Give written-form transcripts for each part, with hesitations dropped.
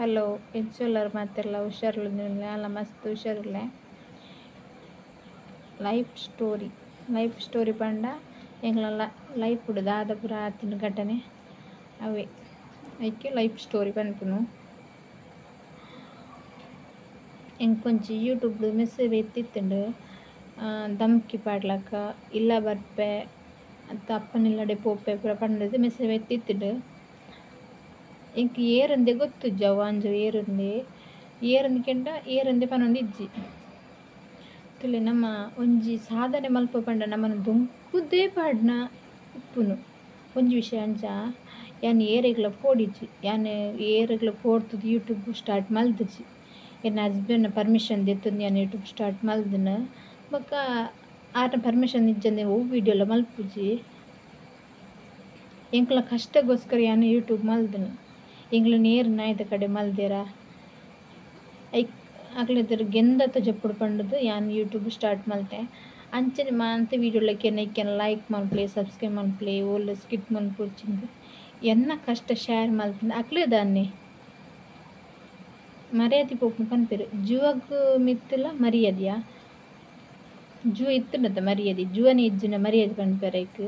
Hello ಎಂಚೊಲ್ಲರ್ ಮಾತೆರ್ಲ ಹುಷಾರುಲ್ಲ ಅಲ್ಲ ಮಸ್ತ್ ಹುಷಾರುಲ್ಲೆ. ಲೈಫ್ ಸ್ಟೋರಿ, ಲೈಫ್ ಸ್ಟೋರಿ ಪಂಡ ಎಂಕ್ಲ ಲೈಫ್ ದಾದ ಪೂರ ಆತಿನ ಘಟನೆ ಅವೇ ಐಕೆ ಲೈಫ್ ಸ್ಟೋರಿ ಪನ್ಪುನು. ಎಂಕೊಂಚಿ ಯೂಟ್ಯೂಬ್ ಮೆಸೇಜ್ ಎತ್ತಿತ್ತುಂಡು ಧಮ್ಕಿ ಪಾಡ್ಲಕ ಇಲ್ಲ ಬರ್ಪೆ ಅತ್ತ ಅಪ್ಪನಿಲ್ಲಡೆ ಪೋಪೆ ಪೂರ ಪಂಡದು ಮೆಸೇಜ್ ಎತ್ತಿತ್ತುಂಡು. ಎಂಕ್ ಏರಂದೆ ಗೊತ್ತುಜ್ಜಿ ಅವು ಅಂಜು ಏರುಂದೆ ಏರಂದು ಕೆಂಡ ಏರಂದೆ ಪನೊಂದು ಇಜ್ಜಿ. ತುಲೆ ನಮ್ಮ ಒಂಜಿ ಸಾಧನೆ ಮಲ್ಪ ಪಂಡ ನಮ್ಮನ ದೊಂಕುದೇ ಪಾಡ್ನ ಉಪ್ಪುನು ಒಂಜಿ ವಿಷಯ ಅಂಚ ಯಾನ್ ಏರೆಗ್ಲ ಪೋಡಿಜ್ಜಿ, ಯಾನ್ ಏರೆಗ್ಲ ಪೋಡ್ತುದು ಯೂಟ್ಯೂಬ್ ಸ್ಟಾರ್ಟ್ ಮಲ್ದಿಜಿ. ಎನ್ನ ಹಸ್ಬೆಂಡ್ನ ಪರ್ಮಿಷನ್ ದೆತ್ತೊಂದು ಯಾನ್ ಯೂಟ್ಯೂಬ್ ಸ್ಟಾರ್ಟ್ ಮಲ್ದಿನ ಬೊಕ್ಕ ಆರ್ನ ಪರ್ಮಿಷನ್ ಇಜ್ಜಂದೆ ಒವು ವೀಡಿಯೋಲ ಮಲ್ಪುಜಿ. ಎಂಕ್ಲ ಕಷ್ಟಗೋಸ್ಕರ ಯಾನ್ ಯೂಟ್ಯೂಬ್ ಮಲ್ದಿನ. ಎಂಕ್ಲ ನೇರ್ ನಾಯ್ದ ಕಡೆ ಮಲ್ದೇರ ಐಕ್ ಅಕ್ಲೆದರ್ ಗೆಂದತ ಜಪ್ಪುಡು ಪಂಡದು ಯಾನ್ ಯೂಟ್ಯೂಬ್ ಸ್ಟಾರ್ಟ್ ಮಲ್ತೆ. ಅಂಚನೆ ಮಾಂತ ವೀಡಿಯೋಲಕ್ಕೆ ನೈಕೆನ್ ಲೈಕ್ ಮನ್ಪುಲೆ, ಸಬ್ಸ್ಕ್ರೈಬ್ ಮನ್ಪುಲೆ, ಓಲ್ ಸ್ಕಿಪ್ ಮನ್ಪೊಡ್ಚಿಂದು ಎನ್ನ ಕಷ್ಟ ಶೇರ್ ಮಲ್ತಿಂದ ಅಕ್ಲೆ ದಾನ್ನೆ ಮರ್ಯಾದೆ ಪೋಪುನು ಪನ್ಪೆರ್. ಜೂವಗ್ ಮಿತ್ತುಲ ಮರ್ಯಾದೆಯಾ ಜೂವ ಇತ್ತುಂಡತ ಮರ್ಯಾದೆ, ಜೂವನೆ ಇಜ್ಜಿಂಡ ಮರ್ಯಾದೆ ಪನ್ಪೆರ್. ಐಕ್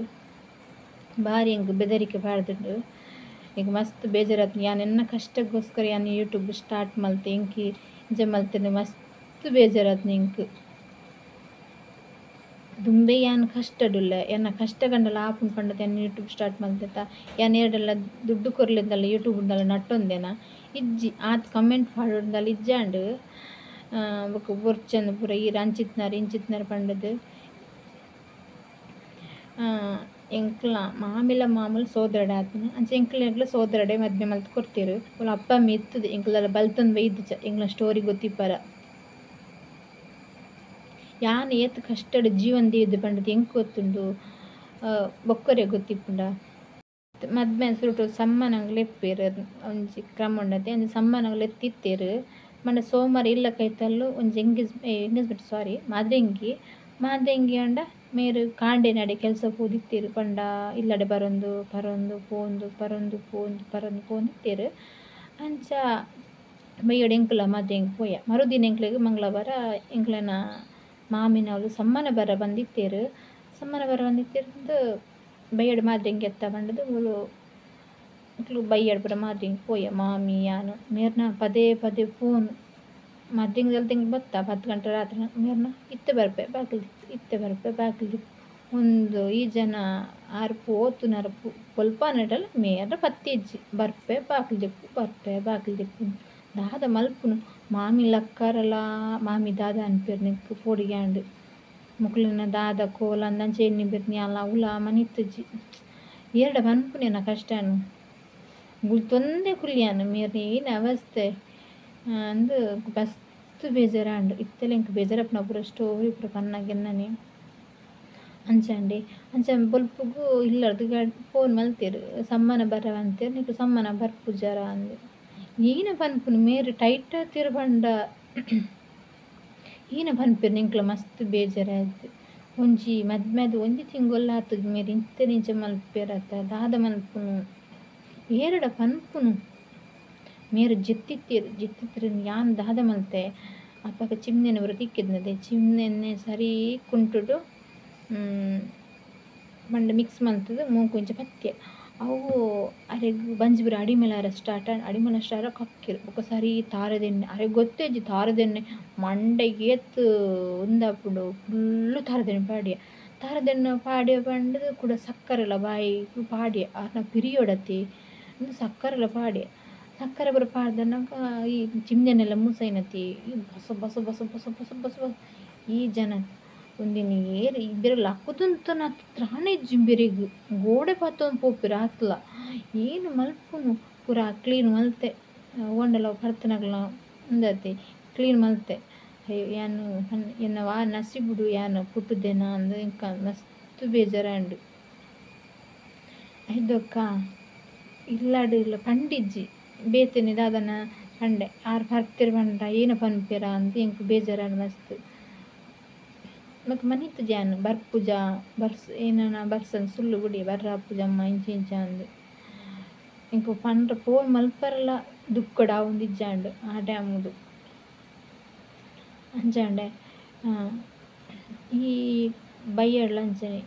ಬಾರಿ ಎಂಕ್ ಬೆದರಿಕೆ ಪಾಡ್ದುಂಡು. ಎಂಕ್ ಮಸ್ತ್ ಬೇಜಾರಾತು. ಯಾನ್ ಎನ್ನ ಕಷ್ಟಕ್ಕೋಸ್ಕರ ಯಾನ್ ಯೂಟ್ಯೂಬ್ ಸ್ಟಾರ್ಟ್ ಮಲ್ತೆ. ಎಂಕ್ ಇಂಚ ಮಲ್ತಿನ ಮಸ್ತ್ ಬೇಜಾರಾತು ಎಂಕ್. ದುಂಬೆ ಯಾನ್ ಕಷ್ಟಡುಲ್ಲೆ, ಎನ್ನ ಕಷ್ಟ ಕಂಡಲ ಆಪುಂಡು ಪಂಡದು ಯಾನ್ ಯೂಟ್ಯೂಬ್ ಸ್ಟಾರ್ಟ್ ಮಲ್ತೆತ. ಯಾನ್ ಏರೆಡಲ ದುಡ್ಡು ಕೊರ್ಲೆಂದಲ್ಲ ಯೂಟ್ಯೂಬ್ ಉಂದಲ ನಟ್ಟೊಂದೆನ ಇಜ್ಜಿ, ಆತ್ ಕಮೆಂಟ್ ಪಾಡೊಂದಲ ಇಜ್ಜಾಂಡ್. ಬೊಕ ಬೊರ್ಚಂದು ಪೂರ ಈರ್ ಅಂಚಿತ್ನಾರ್ ಇಂಚಿತ್ನಾರ್ ಪಂಡದು. ಎಂಕ್ಲ ಮಾಮಿಲ ಮಾಮೂಲು ಸೋದರಡೆ ಆತನ ಅಂಚ ಎಂಕ್ಲೆಗ್ಲ ಸೋದರಡೆ ಮದ್ಮೆ ಮಲ್ತ್ ಕೊರ್ತೆರ್. ಅವ್ಲು ಅಪ್ಪ ಅಮ್ಮ ಇತ್ತುದು ಎಂಕ್ಲಲ ಬಲ್ತೊಂದು ಬೈದಿಜ ಎಂಕ್ಲ ಸ್ಟೋರಿ ಗೊತ್ತಿಪ್ಪರ. ಯಾನ್ ಏತ್ ಕಷ್ಟಡ್ ಜೀವನ ದೀದ್ ಪಂಡದು ಎಂಕ್ ಗೊತ್ತುಂಡು, ಬೊಕ್ಕರೆ ಗೊತ್ತಿಪ್ಪುಂಡ. ಮದ್ಮೆ ಸುರುಟು ಸಮ್ಮನಗ್ ಲೆಪ್ಪೆರ್, ಒಂಜಿ ಕ್ರಮ ಉಂಡತೆ ಒಂಜಿ ಸಮ್ಮನಗ್ ಲೆತ್ತಿತ್ತೆರ್. ಮಂಡ ಸೋಮವಾರ ಇಲ್ಲ ಕೈತಲ್ಲು ಒಂಜಿ ಎಂಗೇಜ್ಮೆಂಟ್ ಸಾರಿ ಮಾದ್ರೆಂಗಿ ಮಾದ್ರೆಂಗಿ ಅಂಡ ಮೇರು ಕಾಂಡೆ ನಡೆ ಕೆಲಸ ಪೋದಿತ್ತೆರ್. ಪಂಡ ಇಲ್ಲಡೆ ಬರೊಂದು ಪರೊಂದು ಪೋಂದು ಪರೊಂದು ಪೋಂದು ಪರೊಂದು ಪೋಂದಿತ್ತೆರ್. ಅಂಚ ಬಯ್ಯಡ್ ಎಂಕ್ಲ ಮಾದ್ರೆಂಗಿ ಪೋಯ. ಮರುದಿನ ಎಂಕ್ಲೆಗ್ ಮಂಗಳವಾರ ಎಂಕ್ಲೆನ ಮಾಮಿನವ್ಲು ಸಮ್ಮನ ಬರ ಬಂದಿತ್ತೆರ್. ಸಮ್ಮನ ಬರ ಬಂದಿತ್ತೆರ್ ಬಯ್ಯಡ್ ಮಾದ್ರೆಂಗಿ ಎತ್ತ ಪಂಡದು ಮೂಲು ಎಂಕ್ಲು ಬಯ್ಯಡ್ ಪೂರ ಮಾದ್ರೆಂಗಿ ಪೋಯ. ಮಾಮಿ ಯಾನು ಮೇರ್ನ ಪದೇ ಪದೇ ಫೋನ್ ಮಾದ್ರೆಂಗಿದಲ್ ತಿಂಗ್ ಬತ್ತ 10 ಗಂಟೆ ರಾತ್ರಿ ಮೇರ್ನ ಇತ್ತೆ ಬರ್ಪೆ ಬಾಕಿಲ್ ಇತ್ತೆ ಬರ್ಪೆ ಬಾಕಿಲ್ ಒಂದು ಈ ಜನ ಆರ್ ಪೋತುನರ ಪೊಲ್ಪನಡಲ ಮೇರ್ನ ಪತ್ತಿ ಇಜ್ಜಿ ಬರ್ಪೆ ಬಾಕಿಲ್ ದಿಕ್ಕು ಬರ್ಪೆ ಬಾಕಿಲ್ ದಿಕ್ಕು ದಾದ ಮಲ್ಪುನು. ಮಾಮಿ ಲಕ್ಕರಲ ಮಾಮಿ ದಾದ ಅನ್ಪೇರ್ ನಿಕ್ಕು ಪೋಡಿಗ್ಯಾಂಡ್ ಮುಕ್ಲಿನ ದಾದ ಕೋಲ ಅಂದಂಚೆ ಎಣ್ಣೆ ಬಿರ್ನಿ ಅಲ್ಲ ಉಲ ಮನಿತ್ತುಜ್ಜಿ ಏರ್ಡ ಪನ್ಪುನೇನ ಕಷ್ಟನು ಗುಲ್ತೊಂದೇ ಕುಲ್ಯಾನು ಮೇರ್ನ ಏನು ಅವಸ್ಥೆ ಅಂದು ಮಸ್ತ್ ಬೇಜಾರಾಂಡ್. ಇತ್ತೆಲ ಎಂಕ್ ಬೇಜಾರಪ್ಪನ ಪೂರ ಸ್ಟೋರಿ ಪೂರ ಪನ್ನಗೆನ್ನನೆ ಅಂಚಾಂಡಿ. ಅಂಚ ಬೊಲ್ಪುಗು ಇಲ್ಲರ್ದು ಫೋನ್ ಮಲ್ತೆರ್ ಸಮ್ಮನ ಬರ ಅಂತೆರ್ ನಿಕ್ಕು ಸಮ್ಮನ ಬರ್ಪುಜಾರ ಅಂದ್. ಈನ ಪನ್ಪುನು ಮೇರ್ ಟೈಟ್ ಆತೆರ್ ಪಂಡ ಈನ ಪನ್ಪೆರ್ ನಿಂಕ್ಲ ಮಸ್ತ್ ಬೇಜಾರಾಯ್ತು. ಒಂಜಿ ಮದ್ಮೆದ ಒಂಜಿ ತಿಂಗೊಲ್ ಆತುಜಿ ಮೇರ್ ಇಂಚ ಇಂಚ ಮಲ್ಪೆರತ ದಾದ ಮಲ್ಪುನು ಏರಡ ಪನ್ಪುನು. ಮೇರ್ ಜೆತ್ತಿತ್ತೆರ್ ಜೆತ್ತಿತ್ತೆರ್ ಯಾನ್ ದಾದ ಮಲ್ತೆ ಅಪಗ ಚಿಮ್ನೆನ ಪೂರ ತಿಕ್ಕಿದ್ನದೆ ಚಿಮ್ನೆನೆ ಸರಿ ಕುಂಟುಡು ಪಂಡ ಮಿಕ್ಸ್ ಮಲ್ತುದು ಮೂಂಕು ಇಂಚ ಪತ್ಯ ಅವು ಅರೆಗ್ ಬಂಜಿ ಪೂರ ಅಡಿಮೇಲಾರ ಸ್ಟಾರ್ಟ್ ಅಡಿಮೇಲ ಸ್ಟಾರ್ಟ್ ಕಕ್ಕೆರ್ ಬೊಕ ಸರಿ ತಾರದೆಣ್ಣೆ ಅರೆಗ್ ಗೊತ್ತೇಜ್ಜಿ ತಾರದೆಣ್ಣೆ ಮಂಡೆಗ್ ಏತ್ ಉಂದಾಪುಂಡು ಫುಲ್ಲು ತಾರದೆಣ್ಣೆ ಪಾಡ್ಯ ತಾರದೆಣ್ಣೆ ಪಾಡ್ಯ ಪಂಡುದು ಕುಡ ಸಕ್ಕರೆಲ ಬಾಯಿಗ್ ಪಾಡ್ಯ ಆರ್ನ ಪಿರಿಯೊಡತೆ ಉಂದು ಸಕ್ಕರೆಲ ಪಾಡ್ಯ ಸಕ್ಕರೆ ಪೂರ ಪಾಡ್ದನಗ ಈ ಚಿಮ್ನೆನೆಲ್ಲ ಮೂಸೈನತಿ ಈ ಬಸ ಬಸ ಬಸ ಬಸ ಬಸ ಬಸ ಬಸ ಈ ಜನ ಒಂದಿನ ಏರ್ ಇಬ್ಬರು ಲಕ್ಕುದುಂತನ ತ್ರಾಣ ಇಜ್ಜಿ ಇಂಬೆರೆಗ್ ಗೋಡೆ ಪತ್ತೊಂದು ಪೋಪೆರ್ ಆತ್ಲ ಏನು ಮಲ್ಪುನು ಪೂರ ಕ್ಲೀನ್ ಮಲ್ತೆ ಓಂಡಲ ಪರ್ತನಗ್ಲ ಉಂದತೆ ಕ್ಲೀನ್ ಮಲ್ತೆ. ಯಾನ್ ಎನ್ನ ವಾ ನಸಿಬುಡು ಯಾನ್ ಪುಟ್ಟುದೆನ ಅಂದ್ ಎಂಕ್ ಮಸ್ತ್ ಬೇಜಾರಾಂಡ್. ಐದೊಕ್ಕ ಇಲ್ಲಡ್ ಇಲ್ಲ ಪಂಡಿಜ್ಜಿ ಬೇತೆನೆ ದಾದನ ಪಂಡೆ ಆರ್ ಪರ್ತೆರ್ ಪಂಡ ಏನ ಪನ್ಪೆರ ಅಂದ್ ಎಂಕ್ ಬೇಜಾರಾಂಡ್ ಮಸ್ತ್. ಬೊಕ ಮನಿತ್ ಯಾನ್ ಬರ್ಪುಜ ಬರ್ಸ್ ಏನನ ಬರ್ಸನ್ ಸುಳ್ಳು ಬುಡಿ ಬರ್ರ ಅಪ್ಪುಜಮ್ಮ ಇಂಚ ಇಂಚ ಅಂದ್. ಎಂಕ್ ಪಂಡ್ರ ಫೋನ್ ಮಲ್ಪರಲ ದುಃಖಡ್ ಆವೊಂದಿಜ್ಜಾಂಡ್ ಆ ಟೈಮುಡು ಅಂಚಾಂಡ ಈ ಬಯ್ಯಡ್ಲ ಅಂಚನೆ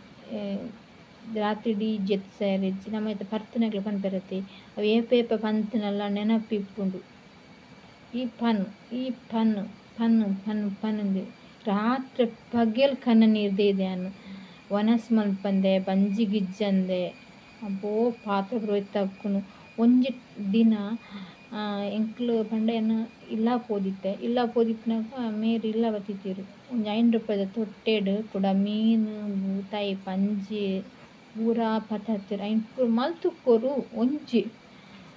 ರಾತ್ರಿ ಡಿ ಜೆತ್ತ್ ಇಜ್ಜಿ ನಮ ಇತ್ತೆ ಪರ್ತುನಕ್ಲ್ ಪನ್ಪೆರತೆ ಅವು ಏಪ ಏಪ ಪಂತುನಲ ನೆನಪು ಇಪ್ಪುಂಡು ಈ ಪನ್ ಈ ಪನ್ ಪನ್ ಪನ್ ಪನ್ಂದು ರಾತ್ರೆ ಪಗೆಲ್ ಕಣ್ಣ ನೀರು ದೀದ್ ವನಸ್ ಮಲ್ಪಂದೆ ಬಂಜಿಗ್ ಇಜ್ಜಂದೆ ಅಬ್ಬೋ ಪಾತ್ರ ಪೂರ ಒಂಜಿ ದಿನ ಎಂಕ್ಲು ಪಂಡ ಎನ್ನ ಇಲ್ಲ ಪೋದಿತ್ತೆ ಇಲ್ಲ ಪೋದಿಪ್ಪುನಗ ಮೇರ್ ಇಲ್ಲ ಬತ್ತಿತ್ತೆರ್ ಒಂಜಿ 5 ರೂಪಾಯಿದ ತೊಟ್ಟೆಡ್ ಕುಡ ಮೀನು ಬೂತಾಯಿ ಪಂಜಿ ಪೂರಾ ಪತತ್ತೆರ್ ಐನ್ ಪೂರ ಮಲ್ತ್ ಕೊರು ಒಂಜಿ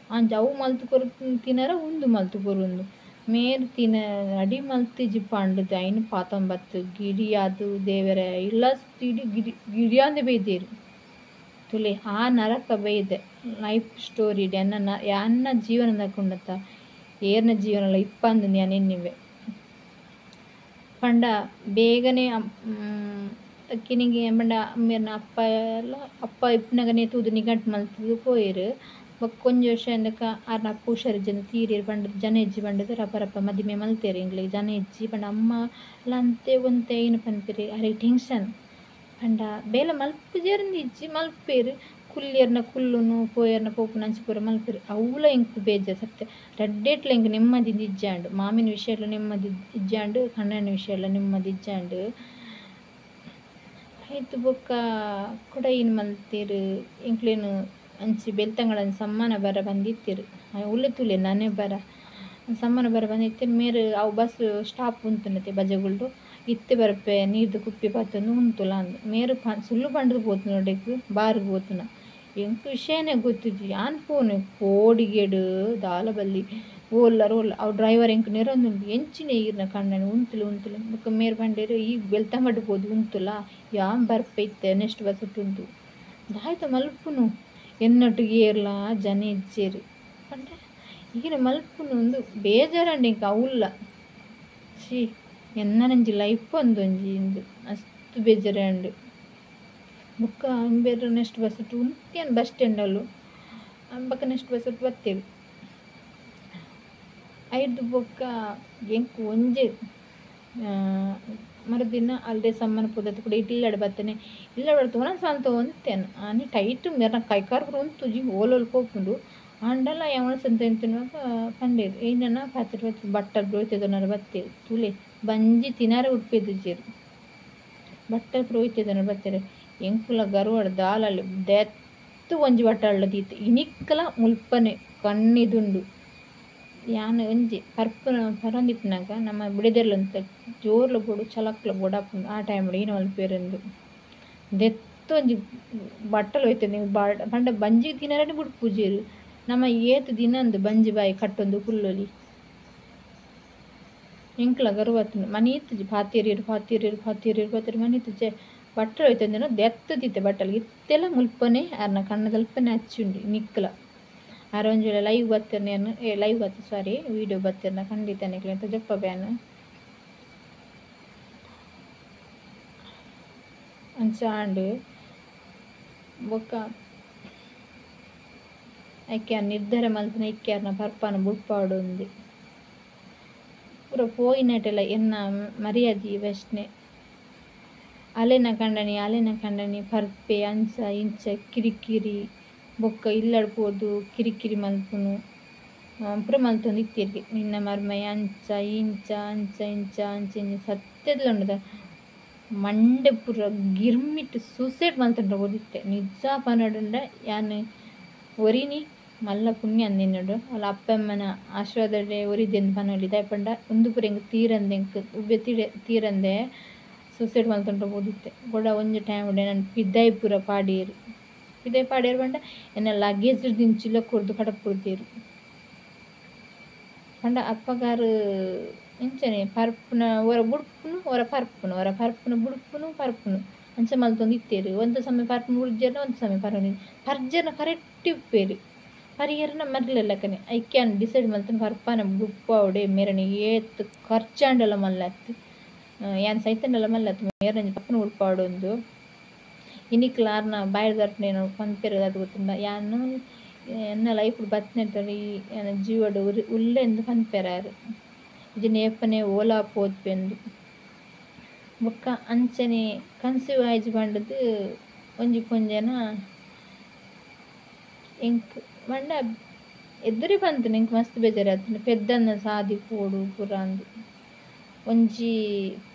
ಅಂಚ ಅವು ಮಲ್ತ್ ಕೊರು ತಿನರ ಉಂದು ಮಲ್ತ್ ಕೊರುಂದು ಮೇರ್ ತಿನ ರೆಡಿ ಮಲ್ತಿಜಿ ಪಂಡುದು ಐನ್ ಪಾತೊಂಬತ್ತು ಗಿಡಿಯಾದ್ ದೇವೆರೆ ಇಲ್ಲ ಇಡೀ ಗಿಡಿ ಗಿಡಿಯಾಂದೆ ಬೈದೆರ್ ತುಲೆ ಆ ನರಕ ಬೈದೆ ಲೈಫ್ ಸ್ಟೋರಿ ಎನ್ನ ಎನ್ನ ಜೀವನದಕುಂಡತ ಏರ್ನ ಜೀವನಲ ಇಪ್ಪಂದು ಯಾನ್ ಎನ್ನಿವೆ ಪಂಡ ಬೇಗನೆ ಕಿನಿಗೆ ಪಂಡ ಅಮ್ಮೆರ್ನ ಅಪ್ಪ ಎಲ್ಲ ಅಪ್ಪ ಇಪ್ಪುನಗನೆ ತೂದು ನಿಗಂಟ್ ಮಲ್ತುದು ಪೋಯೆರ್ ಬೊಕ್ಕ ಒಂಜಿ ವರ್ಷ ಇಂದಕ ಆರ್ನ ಅಪ್ಪ ಹುಷಾರಿಜ್ಜಂದೆ ತೀರಿಯೆರ್ ಪಂಡುದು ಜನ ಇಜ್ಜಿ ಪಂಡುದು ರಪ ರಪ ಮದಿಮೆ ಮಲ್ತೆರ್ ಎಂಕ್ಲೆಗ್ ಜನ ಇಜ್ಜಿ ಪಂಡ ಅಮ್ಮ ಲ ಅಂತೆ ಒಂತೆ ಐನ್ ಪನ್ಪೆರ್ ಅರೆಗ್ ಟೆನ್ಷನ್ ಪಂಡ ಬೇಲೆ ಮಲ್ಪುಜೆರ್ಂದ್ ಇಜ್ಜಿ ಮಲ್ಪೆರ್ ಕುಲ್ಯೆರ್ನ ಕುಲ್ಲುನು ಪೋಯೆರ್ನ ಪೋಪುನು ಅಂಚ ಪೂರ ಮಲ್ಪೆರ್ ಅವ್ಲ ಎಂಕ್ ಬೇಜಾರ್ ಸತ್ಯ ರಡ್ಡೆಟ್ಲ ಎಂಕ್ ನೆಮ್ಮದಿ ಇಜ್ಜಾಂಡ್ ಮಾಮಿನ ವಿಷಯಡ್ಲ ನೆಮ್ಮದಿ ಇಜ್ಜಾಂಡ್ ಕಂಡನಿ ವಿಷಯಡ್ಲ ನೆಮ್ಮದಿ ಇಜ್ಜಾಂಡ್ ಐತ್ ಬೊಕ್ಕ ಕುಡ ಏನ್ ಮಲ್ತೆರ್ ಎಂಕ್ಲೆನ್ ಅಂಚಿ ಬೆಲ್ತಂಗಡನ್ ಸಮ್ಮನ ಬರ ಬಂದಿತ್ತೆರ್ ಉಲ್ಲೆ ತೂಲೆ ನನೆ ಬರ ಸಮ್ಮನ ಬರ ಬಂದಿತ್ತೆರ್ ಮೇರ್ ಅವು ಬಸ್ ಸ್ಟಾಪ್ ಉಂತುನತೆ ಬಜಗುಲ್ಡು ಇತ್ತೆ ಬರ್ಪೆ ನೀರ್ದ ಕುಪ್ಪಿ ಪತ್ತೊಂದು ಉಂತುಲ ಅಂದ್ ಮೇರ್ ಸುಳ್ಳು ಪಂಡುದು ಪೋತುನ ಒಡೆಗ್ ಬಾರ್ಗ್ ಪೋತುನ ಎಂಕ್ ವಿಷಯನೇ ಗೊತ್ತಿಜ್ಜಿ ಯಾನ್ ಪೋನೆ ಪೋಡಿಗೆಡ್ ದಾಲ ಬಲ್ಲಿ ಓಲ್ಲರ್ ಓಲ್ಲ ಅವು ಡ್ರೈವರ್ ಎಂಕ್ ನೆರೊಂದುಂಡು ಎಂಚಿನ ಈರ್ನ ಕಣ್ಣನ್ ಉಂತುಲೆ ಉಂತುಲೆ ಬೊಕ್ಕ ಮೇರ್ ಪಂಡೆರ್ ಈ ಬೆಲ್ತಂಗಡ್ ಪೋದು ಉಂತುಲ ಯಾನ್ ಬರ್ಪೆ ಇತ್ತೆ ನೆಕ್ಸ್ಟ್ ಬಸ್ಸುಟು ಉಂತು ದಾಯ್ತ ಮಲ್ಪುನು ಎನ್ನೊಟ್ಟಿಗೆ ಏರ್ಲ ಜನ ಇಜ್ಜೆರ್ ಪಂಡ ಈರ್ ಮಲ್ಪುನು ಉಂದು ಬೇಜಾರಾಂಡ್ ಎಂಕ್ ಅವ್ಲ ಛೀ ಎನ್ನನಂಜಿ ಲೈಫ್ ಒಂದೊಂಜಿ ಇಂದು ಮಸ್ತ್ ಬೇಜಾರಾಂಡ್ ಬೊಕ್ಕ ಇಂಬೆರ್ ನೆಕ್ಸ್ಟ್ ಬಸ್ಸುಟು ಉಂತಿಯನ್ ಬಸ್ ಸ್ಟ್ಯಾಂಡಲ್ಲು ಬೊಕ್ಕ ನೆಕ್ಸ್ಟ್ ಬಸ್ಸುಟು ಬತ್ತೆರ್ ಐರ್ದ್ ಬೊಕ್ಕ ಎಂಕ್ ಒಂಜಿ ಮರುದಿನ ಅಲ್ಡೆ ಸಮ್ಮನ ಪೋದತ್ ಕೂಡ ಇಲ್ಲಡ್ ಬತ್ತನೆ ಇಲ್ಲಡ್ ಬತ್ತ್ ವನಸ್ ಮಲ್ತೊಂದಿತ್ತೇನ್ ಆನಿ ಟೈಟ್ ಮೆರ್ನ ಕೈಕಾರ್ ಪೂರ ಉಂತುಜಿ ಓಲೋಲು ಪೋಪುಂಡು ಆಂಡಲ ಯಾನ್ ತಿನ್ನುವಾಗ ಪಂಡೆರ್ ಐನನ ಪಾತೆರ್ ಬತ್ತೆರ್ ಬಟ್ಟಲ್ ಪುರೋಹಿತೆದನರ್ ಬತ್ತೆರ್ ತೂಲೆ ಬಂಜಿ ತಿನರೆ ಉಡ್ಪೆದಿಜ್ಜೆರ್ ಬಟ್ಟಲ್ ಪುರೋಹಿತೆದನರ್ ಬತ್ತೆರ್ ಎಂಕುಲ ಗರ್ವಡ್ ದಾಲಲ್ ದೆತ್ತ್ ಒಂಜಿ ಬಟ್ಟಲ್ಡ್ ದೀತೆ ಇನಿಕ್ಕಲ ಮುಲ್ಪನೆ ಕಣ್ಣಿದುಂಡು ಯಾನ್ ಒಂಜಿ ಪರ್ಪುನ ಪರೊಂದಿಪ್ಪುನಗ ನಮ್ಮ ಬುಡೆದಿರ್ಲಂತ ಜೋರ್ಲ ಬೋಡು ಚಲಕ್ಲ ಬೋಡಾಪುಂಡು ಆ ಟೈಮ್ಡ್ ಈನ ಮಲ್ಪುವೆರುಂದು ದೆತ್ತ್ ಒಂಜಿ ಬಟ್ಟಲ್ ಒಯ್ತುಂಡು ಪಂಡ ಬಂಜಿಗ್ ತಿನರೆನೆ ಬುಡ್ಪುಜೆರ್ ನಮ ಏತ್ ದಿನಂದ್ ಬಂಜಿ ಬಾಯಿ ಕಟ್ಟೊಂದು ಕುಲ್ಲೊಲಿ ಎಂಕ್ಲ ಗರ್ವ ಆತುಂಡು ಮನೀತುಜಿ ಪಾತೆರಿಯೆರ್ ಪಾತೆರಿಯೆರ್ ಪಾತೆರಿಯೆರ್ ಪಾತೆರಿಯೆರ್ ಮನೀತುಜೆ ಬಟ್ಟಲ್ ಒಯ್ತೊಂದಿನ ದೆತ್ತ್ ದೀತೆ ಬಟ್ಟಲ್ಗ್ ಇತ್ತೆಲ ಮುಲ್ಪನೆ ಆರ್ನ ಕಣ್ಣದಲ್ಪನೆ ಅಚ್ಚುಂಡು ನಿಕ್ಲ ಆರ್ ಒಂಜಿ ವೇಳೆ ಲೈವ್ ಬತ್ತೆರ್ನ ಯಾನ್ ಲೈವ್ ಬತ್ತ್ ಸಾರಿ ವೀಡಿಯೋ ಬತ್ತೆರ್ನ ಖಂಡಿತ ನಿಕ್ಲೆನ ತೋಜಪ್ಪ ಯಾನ್ ಅಂಚ ಆಂಡ್ ಬೊಕ್ಕ ಐಕೆ ಯಾನ್ ನಿರ್ಧಾರ ಮಲ್ತಿನ ಐಕೆ ಆರ್ನ ಪರ್ಪಾನ ಬುಡ್ಪಾವೊಡುಂದು ಪೂರ ಪೋಯಿನಟೆಲ ಎನ್ನ ಮರ್ಯಾದಿ ಪ್ರಶ್ನೆ ಅಲೆನ ಕಂಡನಿ ಅಲೆನ ಕಂಡನಿ ಪರ್ಪೆ ಅಂಚ ಇಂಚ ಕಿರಿಕಿರಿ ಬೊಕ್ಕ ಇಲ್ಲಡ್ ಪೋದು ಕಿರಿಕಿರಿ ಮಲ್ಪುನು ಪೂರ ಮಲ್ತೊಂದು ಇತ್ತೆರ್ಗೆ ನಿನ್ನ ಮರ್ಮಯೆ ಅಂಚ ಇಂಚ ಅಂಚ ಇಂಚ ಅಂಚ ಇಂಚ ಸತ್ಯದ್ಲ ಉಂಡುದ ಮಂಡೆ ಪೂರ ಗಿರ್ಮಿಟ್ ಸೂಸೈಡ್ ಮಲ್ತೊಂಡ ಓದಿತ್ತೆ ನಿಜ ಪನೊಡುಂಡ ಯಾನ್ ಒರಿನಿ ಮಲ್ಲ ಪುಣ್ಯ ಅಂದೆನ್ನೋಡು ಅಲ್ಲ ಅಪ್ಪಮ್ಮನ ಆಶೀರ್ವಾದಡೆ ಒರಿದೆಂದು ಪನೊಲಿ ದಾಯೆ ಪಂಡ ಉಂದು ಪೂರ ಎಂಕ್ ತೀರಂದೆ ಎಂಕ್ ಉಬ್ಬೆ ತೀರಂದೆ ಸೂಸೈಡ್ ಮಲ್ತೊಂಡ ಓದಿತ್ತೆ ಬೊಡ ಒಂಜಿ ಟೈಮ್ ಎನನ್ ಪಿದಾಯಿ ಪೂರ ಪಾಡಿಯೆರ್ ಪಿದಾಯಿ ಪಾಡಿಯೆರ್ ಪಂಡ ಎನ್ನ ಲಗೇಜ್ ದಿಂಚಿಲ ಕೊರ್ದು ಕಡಪುಡ್ದೆರ್ ಪಂಡ ಅಪ್ಪಗಾರ್ ಇಂಚನೆ ಪರ್ಪುನ ಒರ ಬುಡ್ಪುನು ಒರ ಪರ್ಪುನು ಒರ ಪರ್ಪುನು ಬುಡ್ಪುನು ಪರ್ಪುನು ಅಂಚ ಮಲ್ತೊಂದು ಇತ್ತೆರ್ ಒಂತೆ ಸಮಯ ಪರ್ಪುನು ಬುಡ್ಜೆರ್ನ ಒಂತೆ ಸಮಯ ಪರೊಂದು ಪರ್ಜೆರ್ನ ಕರೆಕ್ಟ್ ಇಪ್ಪೆರ್ ಪರಿಯೆರ್ನ ಮರ್ಲೆ ಲೆಕ್ಕನೆ ಐಕೆ ಯಾನ್ ಡಿಸೈಡ್ ಮಲ್ತುನು ಪರ್ಪಾನ ಬುಡ್ಪಾವೊಡೆ ಮೇರನ ಏತ್ ಖರ್ಚಾಂಡಲ ಮಲ್ಲತ್ ಯಾನ್ ಸೈತಂಡಲ ಮಲ್ಲತ್ ಮೇರನ ಪರ್ಪುನ ಬುಡ್ಪಾವೊಡುಂದು ಇನಿಕ್ಲ ಆರ್ನ ಬಾಯಿಡ್ ಬರ್ಪುನ ಪನ್ಪೆರ್ ದಾದ ಗೊತ್ತುಂಡ ಯಾನ್ ಎನ್ನ ಲೈಫ್ ಬತ್ತಿನ ಈ ಜೀವಡ್ ಉಲ್ಲೆಂದು ಪನ್ಪೆರಾರು ಇಜ್ಜಿಂಡ ಏಪನೆ ಓಲಾ ಪೋತ್ಪೆಂದು ಬೊಕ್ಕ ಅಂಚನೆ ಕನ್ಸೀವ್ ಆಯಿಜಿ ಪಂಡುದು ಒಂಜಿ ಪೊಂಜೆನ ಎಂಕ್ ಪಂಡ ಎದುರು ಪಂತುಂಡು ಎಂಕ್ ಮಸ್ತ್ ಬೇಜಾರಾತುಂಡು ಪೆದ್ದನ್ನ ಸಾದಿ ಪೋಡು ಪೂರ ಅಂದು ಒಂಜಿ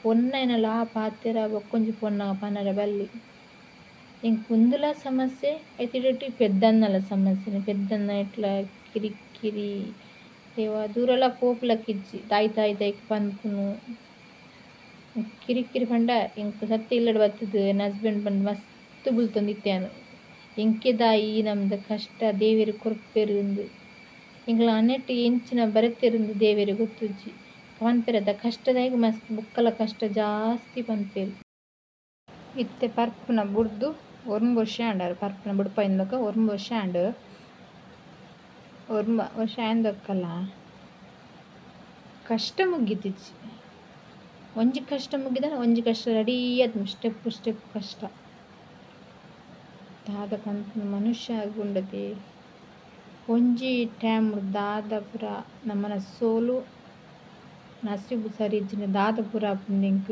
ಪೊನ್ನೈನಲ ಆ ಪಾತೆರ ಬೊಕ್ಕೊಂಜಿ ಪೊನ್ನ ಪನರೆ ಬಲ್ಲಿ ಎಂಕ್ ಉಂದುಲ ಸಮಸ್ಯೆ ಐತಿಡಟಿ ಪೆದ್ದನ್ನಲ ಸಮಸ್ಯೆ ಪೆದ್ದನ್ನ ಇಟ್ಲ ಕಿರಿ ಕಿರಿ ದೇವ ದೂರಲ ಪೋಪುಲಕ್ಕಿಜ್ಜಿ ದಾಯಿ ತಾಯಿ ದೈಕ್ ಪನ್ಪುನು ಕಿರಿ ಕಿರಿ ಪಂಡ ಎಂಕ್ ಸತ್ಯ ಇಲ್ಲಡ್ ಬತ್ತುದು ಎನ್ನ ಹಸ್ಬೆಂಡ್ ಪಂಡ ಮಸ್ತ್ ಬುಲ್ತೊಂದಿತ್ತೇನು ಎಂಕೆ ದಾಯಿ ನಮ್ದ ಕಷ್ಟ ದೇವೆರ್ ಕೊರ್ಪೆರ್ ಇಂದು ಎಂಕ್ಲ ಅನೆಟ್ ಎಂಚಿನ ಬರೆತೆರ್ ದೇವೆರ್ ಗೊತ್ತುಜ್ಜಿ ಪನ್ಪೆರ್ ಕಷ್ಟದಾಯಗ್ ಮಸ್ತ್ ಬೊಕ್ಕಲ ಕಷ್ಟ ಜಾಸ್ತಿ ಪನ್ಪೆರ್. ಇತ್ತೆ ಪರ್ಪುನ ಬುಡ್ದು ಒರ್ಂಬ ವರ್ಷ ಆಂಡ್ ಪರ್ಪುನ ಬುಡ್ಪಾಯಿನ ಬೊಕ್ಕ ಒರ್ಂಬ ವರ್ಷ ಆಂಡ್ ಒರ್ಂಬ ವರ್ಷ ಆಂದೊಕ್ಕಲ ಕಷ್ಟ ಮುಗಿತಿಜ್ಜಿ ಒಂಜಿ ಕಷ್ಟ ಮುಗಿದ ಒಂಜಿ ಕಷ್ಟ ರೆಡಿ ಆತ್ಮ ಸ್ಟೆಪ್ ಸ್ಟೆಪ್ ಕಷ್ಟ ದಾದ ಪನ್ಪುನ ಮನುಷ್ಯ ಆಗುಂಡತೆ ಒಂಜಿ ಟೈಮ್ ದಾದ ಪೂರ ನಮ್ಮನ ಸೋಲು ನಸೀಬು ಸರಿ ಇಜ್ಜಿಂಡ ದಾದ ಪೂರ ಆಪುಂಡು ಎಂಕ್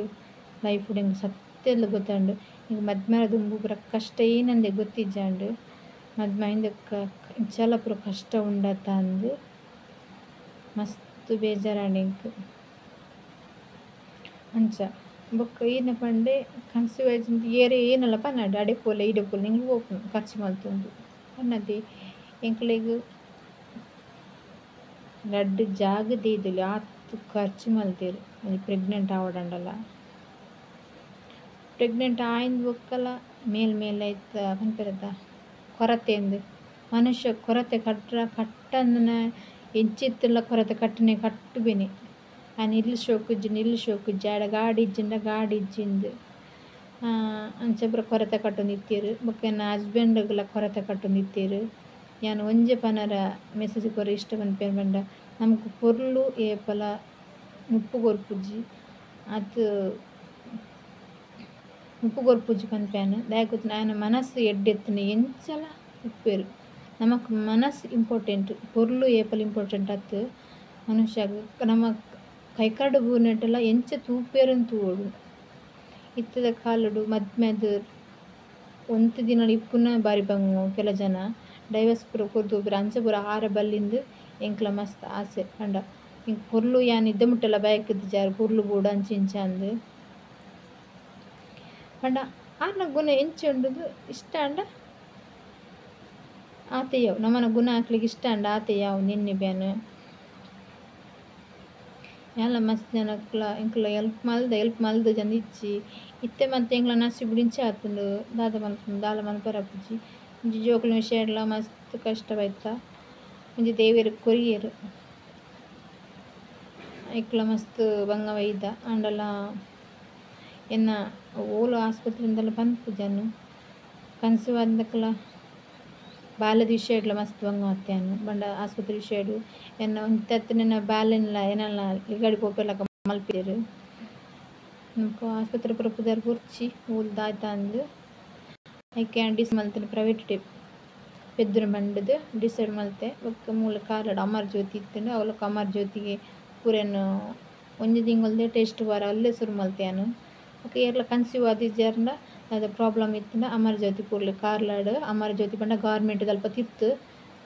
ಲೈಫ್ ಎಂಕ್ ಸತ್ಯಲ ಗೊತ್ತುಂಡು ಎಂಕ್ ಮದ್ಮೆದ ದುಂಬು ಪೂರ ಕಷ್ಟ ಏನಂದೆ ಗೊತ್ತಿಜ್ಜಾಂಡ್ ಮದ್ಮೆ ಆಯಿನ ಇಂಚಲ ಪೂರ ಕಷ್ಟ ಉಂಡತ ಅಂದ್ ಮಸ್ತ್ ಬೇಜಾರಾಂಡ್ ಎಂಕ್. ಅಂಚ ಬೊಕ್ಕ ಈರ್ನ ಪಂಡೆ ಕನ್ಸೀವ್ ಆಯಿಜಿಂಡ ಏರೆ ಏನಲ ಪನಡ್ ಅಡೆ ಪೋಲೆ ಈಡೆ ಪೋಲೆ ಎಂಕ್ಲು ಪೋಪುನು ಖರ್ಚು ಮಲ್ತೊಂದು ಪನ್ನದೆ ಎಂಕ್ಲೆಗ್ ರಡ್ಡ್ ಜಾಗ ದೀದೊಲಿ ಆತ್ ಖರ್ಚು ಮಲ್ತೆರ್ ಒಂಜಿ ಪ್ರೆಗ್ನೆಂಟ್ ಆವೊಡಂಡಲ ಪ್ರೆಗ್ನೆಂಟ್ ಆಯಿನ ಬೊಕ್ಕಲ ಮೇಲ್ ಮೇಲ್ ಐತ ಪನ್ಪೆರತ ಕೊರತೆ ಇಂದ್ ಮನುಷ್ಯ ಕೊರತೆ ಕಟ್ರ ಕಟ್ಟಂದನ ಎಂಚಿತ್ತುಲ ಕೊರತೆ ಕಟ್ಟನೆ ಕಟ್ಟುಬೆನೆ ಆನ್ ಇಲ್ಲ್ ಶೋಕುಜ್ಜಿ ಇಲ್ಲ್ ಶೋಕುಜ್ಜಿ ಆಡ ಗಾಡಿ ಇಜ್ಜಿಂಡ ಗಾಡಿ ಇಜ್ಜಿಂದ್ ಅಂಚ ಪೂರ ಕೊರತೆ ಕಟ್ಟೊಂದಿತ್ತೆರ್ ಬೊಕ್ಕ ಎನ್ನ ಹಸ್ಬೆಂಡ್ಗ್ಲ ಕೊರತೆ ಕಟ್ಟೊಂದಿತ್ತೆರ್. ಯಾನ್ ಒಂಜೆ ಪನರ ಮೆಸೇಜ್ ಕೊರ್ರೆ ಇಷ್ಟ ಪನ್ಪೆರ್ ಪಂಡ ನಮಕ್ ಪೊರ್ಲು ಏಪಲ ನುಪ್ಪು ಕೊರ್ಪುಜಿ ಆತ್ ನುಪ್ಪು ಕೊರ್ಪುಜಿ ಪನ್ಪೆನ್ ದಾಯೆ ಗೊತ್ತುಂಡ ಆಯನ ಮನಸ್ಸು ಎಡ್ಡೆ ಇತ್ತುಂಡ ಎಂಚಲ ಉಪ್ಪೆರ್ ನಮಕ್ ಮನಸ್ಸು ಇಂಪಾರ್ಟೆಂಟ್ ಪೊರ್ಲು ಏಪಲ ಇಂಪಾರ್ಟೆಂಟ್ ಅತ್ತ್ ಮನುಷ್ಯಗ್ ನಮ ಕೈಕಾಡು ಬೂರ್ನೆಟಲ ಎಂಚ ತೂಪೆರ್ ತೂವೊಡು. ಇತ್ತೆದ ಕಾಲಡ್ ಮದ್ಮೆದ್ ಒಂತೆ ದಿನ ಇಪ್ಪುನ ಬಾರಿ ಬಂಗ ಕೆಲ ಜನ ಡೈವರ್ಸ್ ಪೂರ ಕೊರ್ದು ಪೋಪೆರ್ ಅಂಚ ಪೂರ ಆರೆ ಬಲ್ಲಿಂದ್ ಎಂಕ್ಲ ಮಸ್ತ್ ಆಸೆ ಪಂಡ ಎಂಕ್ ಪೊರ್ಲು ಯಾನ್ ಇದ್ದ ಮುಟ್ಟಲ ಬಯಕುದಿಜಾರ್ ಪೊರ್ಲು ಬೋಡು ಅಂಚ ಇಂಚ ಅಂದ್ ಪಂಡ ಆರ್ನ ಗುಣ ಎಂಚ ಉಂಡುಂದು ಇಷ್ಟ ಆಂಡ ಆತೆ ಯಾವು ನಮನ ಗುಣ ಆಕ್ಲೆಗ್ ಇಷ್ಟ ಆಂಡ ಆತೆ ಯಾವು ನಿನ್ನೆ ಬ್ಯಾನ್ ಯಾನ್ಲ ಮಸ್ತ್ ಜನಕ್ಲ ಎಂಕ್ಲ ಎಲ್ಪ್ ಮಲ್ದ ಎಲ್ಪ್ ಮಲ್ದ ಜನ ಇಜ್ಜಿ ಇತ್ತೆ ಮತ್ತೆ ಎಂಕ್ಲ ನಸೀಬುಡು ಇಂಚ ಆತುಂಡು ದಾದ ಮಲ್ಪುನು ದಾಲ ಮಲ್ಪರೆ ಆಪುಜಿ ಒಂಜಿ ಜೋಕುಲ್ನ ವಿಷಯಡ್ಲ ಮಸ್ತ್ ಕಷ್ಟ ಬೈತ ಒಂಜಿ ದೇವೆರ್ ಕೊರಿಯೆರ್ ಐಕ್ಲ ಮಸ್ತ್ ಬಂಗ ಬೈದ ಆಂಡಲ ಎನ್ನ ಓಲು ಆಸ್ಪತ್ರೆಯಿಂದಲ ಪನ್ಪುಜನ್ ಕನ್ಸೀವ್ ಆದ್ನಕುಲ ಬಾಲೆದ ವಿಷಯಡ್ಲ ಮಸ್ತ್ ಬಂಗ ಬತ್ತೆನ್ ಪಂಡ ಆಸ್ಪತ್ರೆ ವಿಷಯಡ್ ಎನ್ನ ಒಂತೆ ಅತ್ತ್ ಬಾಲೆನ್ಲ ಎನಲ ಲಿಗಡಿ ಪೋಪೆಲಕ ಮಲ್ಪೆರ್ ಬೊಕ ಆಸ್ಪತ್ರೆ ಪೂರ ಪುದರ್ ಬೊರ್ಚಿ ಓಲು ದಾದ ಅಂದ್ ಐಕ್ ಯಾನ್ ಡಿಸೈಡ್ ಮಲ್ತಿನ ಪ್ರೈವೇಟ್ ಪೆದ್ದುನ ಪಂಡುದು ಡಿಸೈಡ್ ಮಲ್ತೆ ಬೊಕ್ಕ ಮೂಲ ಕಾರ್ಲಡ್ ಅಮರ್ ಜ್ಯೋತಿ ಇತ್ತುಂಡು ಅವ್ಲಕ ಅಮರ್ ಜ್ಯೋತಿಗೆ ಪೂರೆನ್ ಒಂಜಿ ತಿಂಗೊಲ್ದೆ ಟೆಸ್ಟ್ ಪೂರ ಅಲ್ಲೇ ಸುರು ಮಲ್ತೆ ಯಾನ್ ಬೊಕ ಏರ್ಲ ಕನ್ಸೀವ್ ಆದಿಜ್ಜೆರ್ಂಡ ದಾದ ಪ್ರಾಬ್ಲಮ್ ಇತ್ತುಂಡ ಅಮರ್ ಜ್ಯೋತಿ ಪೂರ್ಲೆ ಕಾರ್ಲಡ್ ಅಮರ್ ಜ್ಯೋತಿ ಪಂಡ ಗವರ್ಮೆಂಟ್ ದಲ್ಪ ತಿರ್ತು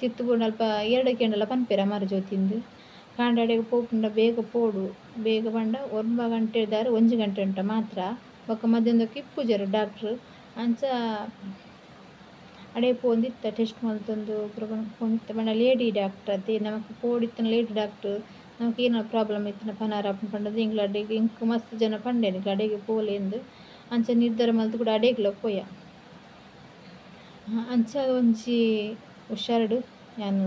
ತಿರ್ತು ಪೋಂಡ ಅಲ್ಪ ಏರ್ಡ ಕೇಂಡಲ ಪನ್ಪೆರ್ ಅಮರ್ ಜ್ಯೋತಿಂದ್ ಕಾಂಡೆ ಪೋಪುಂಡ ಬೇಗ ಪೋಡು ಬೇಗ ಪಂಡ ಒರ್ಂಬ ಗಂಟೆ ದಾರ ಒಂಜಿ ಗಂಟೆ ಉಂಟ ಮಾತ್ರ ಬೊಕ ಮಧ್ಯಾಹ್ನದಕ್ಕೆ ಇಪ್ಪುಜೆರ್ ಡಾಕ್ಟ್ರ್ ಅಂಚ ಅಡೆ ಪೋಂದಿತ್ತ ಟೆಸ್ಟ್ ಮಲ್ತೊಂದು ಪೂರ ಪೋಂದಿತ್ತ ಪಂಡ ಲೇಡಿ ಡಾಕ್ಟ್ರ್ ಅತೆ ನಮಕ್ ಪೋಡಿತ್ತಿನ ಲೇಡಿ ಡಾಕ್ಟ್ರ್ ನಮಕ್ ಏನ ಪ್ರಾಬ್ಲಮ್ ಇತ್ತಿನ ಪನಾರ ಪಂಡದು ಎಂಕ್ಲ ಅಡೆಗ್ ಎಂಕ್ ಮಸ್ತ್ ಜನ ಪಂಡೆರ್ ಎಂಕ್ಲ ಅಡೆಗ್ ಪೋಲೆ ಇಂದ್ ಅಂಚ ನಿರ್ಧಾರ ಮಲ್ತ್ ಕೂಡ ಅಡೆಗ್ಲ ಪೋಯ ಅಂಚ ಒಂಜಿ ಹುಷಾರ್ಡ್ ಯಾನ್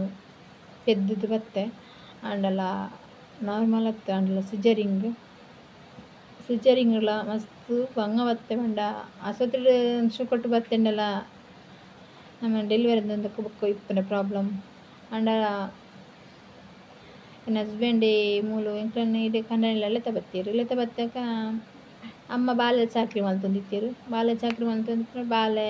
ಪೆದ್ದುದು ಬತ್ತೆ ಆಂಡಲ ನಾರ್ಮಲ್ ಅತ್ತ್ ಆಂಡಲ ಸಿಜರಿಂಗ್ ಸಿಜರಿಂಗ್ಲ ಮಸ್ತ್ ಬಂಗ ಬತ್ತೆ ಪಂಡ ಆಸ್ಪತ್ರೆಡ್ ಸುಕೊಟ್ಟು ಬತ್ತೆಂಡಲ ನಮ್ಮ ಡೆಲಿವರಿ ಬೊಕ್ಕ ಇಪ್ಪುನ ಪ್ರಾಬ್ಲಮ್ ಆಂಡ ಎನ್ನ ಹಸ್ಬೆಂಡ್ ಮೂಲು ಎಂಕ್ಲೆನ ಇಡೆ ಕಂಡನಿಲ ಲೆತ ಬತ್ತೆರ್ ಲೆತ ಬತ್ತಕ ಅಮ್ಮ ಬಾಲೆ ಚಾಕ್ರಿ ಮಲ್ತೊಂದಿತ್ತೆರ್ ಬಾಲೆ ಚಾಕ್ರಿ ಮಲ್ತೊಂದಿಪ್ಪುನ ಬಾಲೆ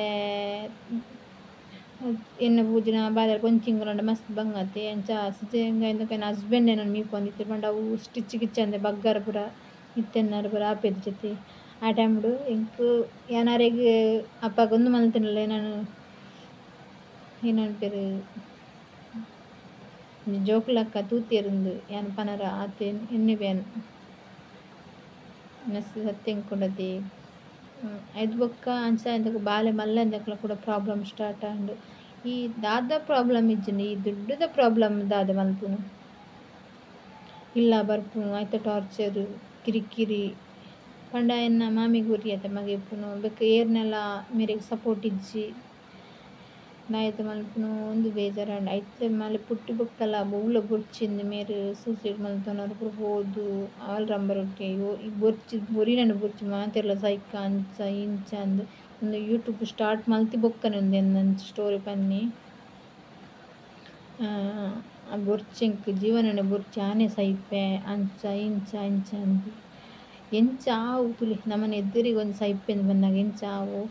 ಎನ್ನ ಪೂಜಿನ ಬಾಲೆ ಕೊಂಚಿಂಗುಲಂಡ ಮಸ್ತ್ ಬಂಗತೆ ಅಂಚ ಸಿಜೆ ಹಸ್ಬೆಂಡ್ ಏನನ್ನು ಮೀಪೊಂದಿತ್ತೆರ್ ಪಂಡ ಅವು ಸ್ಟಿಚ್ ಗಿಚ್ಚಂದೆ ಬಗ್ಗರ ಪೂರ ಇತ್ತೆನ್ನಾರು ಪೂರ ಆಪೆದ ಜೊತೆ ಆ ಟೈಮ್ಡು ಎಂಕ್ ಯಾನಾರೆಗ್ ಅಪ್ಪಗ ಒಂದು ಮಲ್ತಿನಲ್ಲ ನಾನು ಏನನ್ಪೆರ್ ಜೋಕುಲಕ್ಕ ತೂತೆರುಂದು ಯಾನ್ ಪನರ ಆತೆ ಎನ್ನೆ ಬೇನ್ ಮಸ್ತ್ ಸತ್ಯ ಎಂಕುಂಡತಿ ಐದು ಬೊಕ್ಕ ಅಂಚ ಇಂದಕ ಬಾಲೆ ಮಲ್ಲಂದಕ್ಲ ಕೂಡ ಪ್ರಾಬ್ಲಮ್ ಸ್ಟಾರ್ಟ್ ಆಂಡ್ ಈ ದಾದ ಪ್ರಾಬ್ಲಮ್ ಇಜ್ಜಿಂಡ ಈ ದುಡ್ಡುದ ಪ್ರಾಬ್ಲಮ್ ದಾದ ಮಲ್ಪುನು ಇಲ್ಲ ಬರ್ಪುನು ಐತ ಟಾರ್ಚರ್ ಕಿರಿಕಿರಿ ಪಂಡ ಎನ್ನ ಮಾಮಿಗ್ ಒರಿಯತೆ ಮಗೆ ಇಪ್ಪುನು ಬೊಕ್ಕ ಏರ್ನೆಲ ಮೇರೆಗ್ ಸಪೋರ್ಟ್ ಇಜ್ಜಿ ದಾಯೆತ ಮಲ್ಪುನು ಉಂದು ಬೇಜಾರಾಂಡ್ ಐತ ಮಲೆ ಪುಟ್ಟಿ ಬೊಕ್ಕಲ ಒವ್ಲ ಬೊರ್ಚಿಂದ್ ಮೇರ್ ಸೂಸೈಡ್ ಮಲ್ತೊನರೆ ಪೂರ ಪೋದು ಆಲ್ ರಂಬರೊಟ್ಟಿ ಈ ಬೊರ್ಚಿ ಒರಿನಂಡ ಬೊರ್ಚಿ ಮಾತೆರ್ಲ ಸೈಕ ಅಂಚ ಇಂಚ ಅಂದ್ ಉಂದು ಯೂಟ್ಯೂಬ್ ಸ್ಟಾರ್ಟ್ ಮಲ್ತಿ ಬೊಕ್ಕನೆ ಉಂದು ಎನ್ನ ಸ್ಟೋರಿ ಪನ್ನಿ ಆ ಬೊರ್ಚಿ ಎಂಕ್ ಜೀವನನೆ ಬೊರ್ಚಿ ಆನೆ ಸೈಪೆ ಅಂಚ ಇಂಚ ಅಂಚ ಅಂದ್ ಎಂಚ ಆವು ತೂಲೆ ನಮನ ಎದುರಿಗೆ ಒಂಜಿ ಸೈಪೆಂದ್ ಬನ್ನಗ ಎಂಚ ಆವು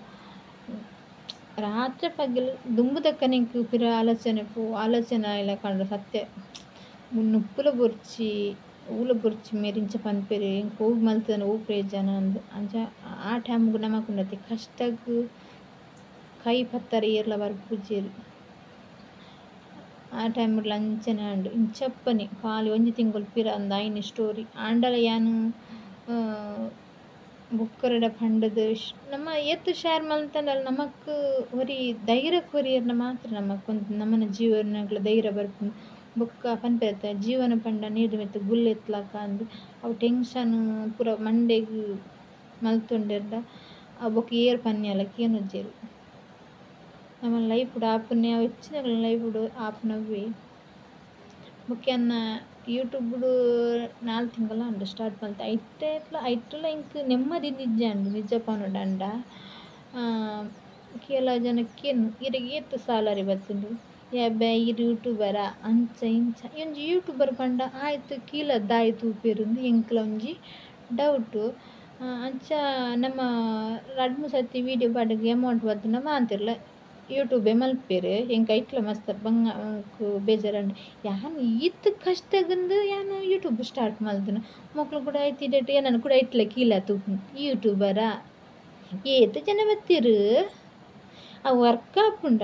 ರಾತ್ರೆ ಪಗೆಲ್ ದುಂಬುದಕ್ಕನೆ ಎಂಕ್ ಪಿರ ಆಲೋಚನೆ ಪೋ ಆಲೋಚನೆ ಆಯಿಲಕಂಡ ಸತ್ಯ ನುಪ್ಪುಲ ಬೊರ್ಚಿ ಒವ್ಲ ಬೊರ್ಚಿ ಮೇರ್ ಇಂಚ ಪನ್ಪೆರ್ ಎಂಕ್ ಒವು ಮಲ್ತುಂಡ ಒವು ಪ್ರಯೋಜನ ಅಂದ್ ಅಂಚ ಆ ಟೈಮ್ಗ್ ನಮಕ್ ಉಂಡತೆ ಕಷ್ಟಗ್ ಕೈ ಪತ್ತರ ಏರ್ಲ ಬರ್ಪುಜೆರ್ ಆ ಟೈಮ್ಡ್ಲ ಅಂಚನೆ ಆಂಡ್ ಇಂಚಪ್ಪನೆ ಖಾಲಿ ಒಂಜಿ ತಿಂಗೊಲು ಪಿರ ಅಂದ್ ಆಯಿನಿ ಸ್ಟೋರಿ ಆಂಡಲ ಯಾನ್ ಬೊಕ್ಕರೆಡ ಪಂಡುದು ನಮ ಏತ್ ಶೇರ್ ಮಲ್ತಂಡಲ ನಮಕ್ ಒರಿ ಧೈರ್ಯ ಕೊರಿಯೆರ್ನ ಮಾತ್ರ ನಮಕ್ ಒಂಜಿ ನಮನ ಜೀವನಗ್ಲ ಧೈರ್ಯ ಬರ್ಪುಂಡು ಬೊಕ್ಕ ಪನ್ಪೆರತ್ತ ಜೀವನ ಪಂಡ ನೀರ್ದ ಮಿತ್ತ್ ಗುಲ್ಲು ಎತ್ಲಕ ಅಂದ್ ಅವು ಟೆನ್ಷನ್ ಪೂರ ಮಂಡೆಗ್ ಮಲ್ತೊಂಡೆರ್ಡ ಅವು ಬೊಕ್ಕ ಏರ್ ಪನ್ಯಲ ಕೇನುಜೆರ್ ನಮ ಲೈಫ್ ಡ್ ಆಪುನೆ ಅವು ಹೆಚ್ಚಿನಕಲ್ನ ಲೈಫ್ ಡ್ ಆಪುನವ್ವೇ ಬೊಕ್ಕ ಎನ್ನ ಯೂಟ್ಯೂಬ್ ಡ್ 4 ತಿಂಗಳು ಆಂಡ್ ಸ್ಟಾರ್ಟ್ ಮಲ್ತೆ ಐಟೇತ್ಲ ಐಟ್ಲ ಎಂಕ್ ನೆಮ್ಮದಿ ಇಜ್ಜಾಂಡ್ ನಿಜ ಪನೊಡಾಂಡ ಕೆಲವು ಜನ ಕೇನು ಇರೆಗ್ ಏತ್ ಸಾಲರಿ ಬತ್ತುಂಡು ಯಬ್ಬೆ ಈರ್ ಯೂಟ್ಯೂಬರಾ ಅಂಚ ಇಂಚ ಒಂಜಿ ಯೂಟ್ಯೂಬರ್ ಪಂಡ ಆಯ್ತು ಕೀಲ ದಾಯೆ ತೂಪೆರುಂದು ಎಂಕ್ಲ ಒಂಜಿ ಡೌಟು ಅಂಚ ನಮ್ಮ ರಡ್ಡ್ ಮೂಜಿ ಸರ್ತಿ ವೀಡಿಯೋ ಪಾಡ್ಗ್ ಅಮೌಂಟ್ ಬತ್ತುಂಡ ಮಾತೆರ್ಲ ಯೂಟ್ಯೂಬೇ ಮಲ್ಪೆರ್ ಎಂಕ್ ಐಟ್ಲ ಮಸ್ತ್ ಬಂಗ ಬೇಜಾರಾಂಡ್ ಯಾನ್ ಈತ್ ಕಷ್ಟಗುಂದು ಯಾನ್ ಯೂಟ್ಯೂಬ್ ಸ್ಟಾರ್ಟ್ ಮಲ್ತುನು ಮೊಕ್ಲು ಕೂಡ ಐತ ಇಡೆಟ್ ಎನನ್ ಕೂಡ ಐಟ್ಲ ಕೀಲ ತೂಪುನು ಯೂಟ್ಯೂಬರಾ ಏತ್ ಜನ ಬತ್ತೆರ್ ಅವು ವರ್ಕ್ ಆಪುಂಡ